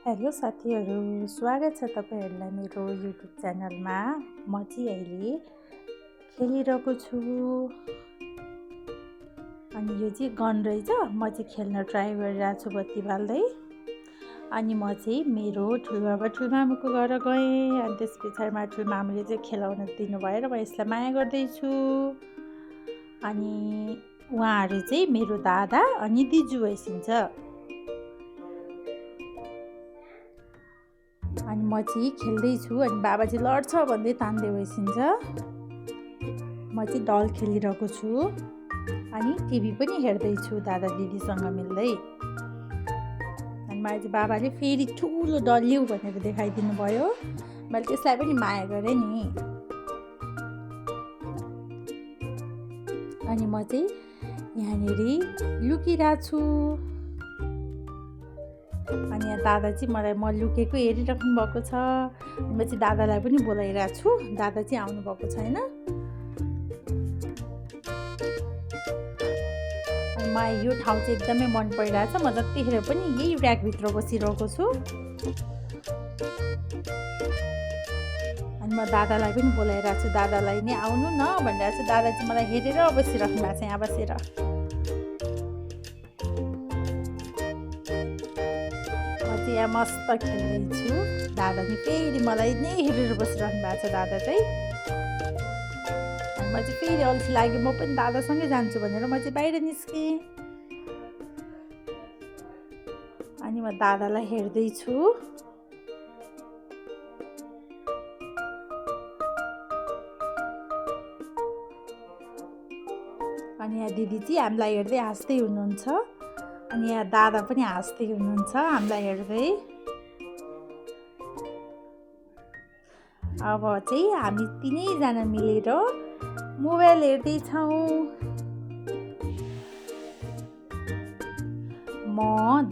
Hello साथीहरू, स्वागत छ तपाईहरुलाई मेरो युट्युब च्यानलमा। म चाहिँ अहिले खेलिरहेको छु अनि यो चाहिँ गन रहेछ। म चाहिँ खेल्न ट्राई गरिरहेको छु बत्ती बाल्दै। अनि म चाहिँ मेरो ठुलबाबा ठुलमामुको घर गएँ अनि त्यस पछाडि ठुलमामुले चाहिँ खेलाउन दिनुभयो र म यसलाई माया गर्दैछु। अनि उहाँहरू चाहिँ मेरो दादा अनि दिजु भइसिन्छ। अनि म चाहिँ खेल्दैछु अनि बाबा चाहिँ लड्छ भन्दै तान्दै भइसिन्छ। म चाहिँ डल खेलिरहेको छु अनि टिभी पनि हेर्दैछु दादा दिदीसँग मिल्दै। अनि मलाई चाहिँ बाबाले फेरि ठुलो डल ल्याऊ भनेर देखाइदिनु भयो। मैले त्यसलाई पनि माया गरेँ नि। अनि म चाहिँ यहाँनिर लुकिरहेको छु। अनि यहाँ दादा चाहिँ मलाई म लुकेको हेरिराख्नु भएको छ। म चाहिँ दादालाई पनि बोलाइरहेको छु। दादा चाहिँ आउनु भएको छैन। अनि मलाई यो ठाउँ चाहिँ एकदमै मन परिरहेछ। म जतिखेर पनि यही ऱ्याकभित्र बसिरहेको छु। अनि म दादालाई पनि बोलाइरहेको छु। दादालाई नै आउनु न भनिरहेको छु। दादा चाहिँ मलाई हेरेर बसिराख्नु भएको छ यहाँ बसेर। यहाँ मस्त खेल्दैछु। दादा नि फेरि मलाई नै हेरेर बसिरहनु भएको छ। दादा चाहिँ म चाहिँ फेरि अल्छी लाग्यो। म पनि दादासँगै जान्छु भनेर म चाहिँ बाहिर निस्केँ। अनि म दादालाई हेर्दैछु। अनि यहाँ दिदी चाहिँ हामीलाई हेर्दै हाँस्दै हुनुहुन्छ। अनि यहाँ दादा पनि हाँस्दै हुनुहुन्छ हामीलाई हेर्दै। अब चाहिँ हामी तीनैजना मिलेर मोबाइल हेर्दैछौँ। म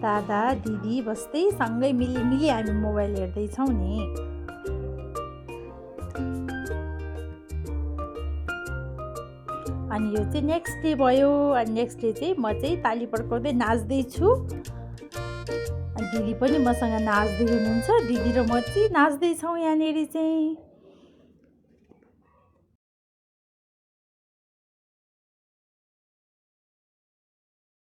दादा दिदी बस्दै सँगै मिली हामी मोबाइल हेर्दैछौँ नि। अनि यो चाहिँ नेक्स्ट डे भयो। अनि नेक्स्ट डे चाहिँ म चाहिँ ताली पड्काउँदै नाच्दैछु। अनि दिदी पनि मसँग नाच्दै हुनुहुन्छ। दिदी र म चाहिँ नाच्दैछौँ यहाँनिर चाहिँ।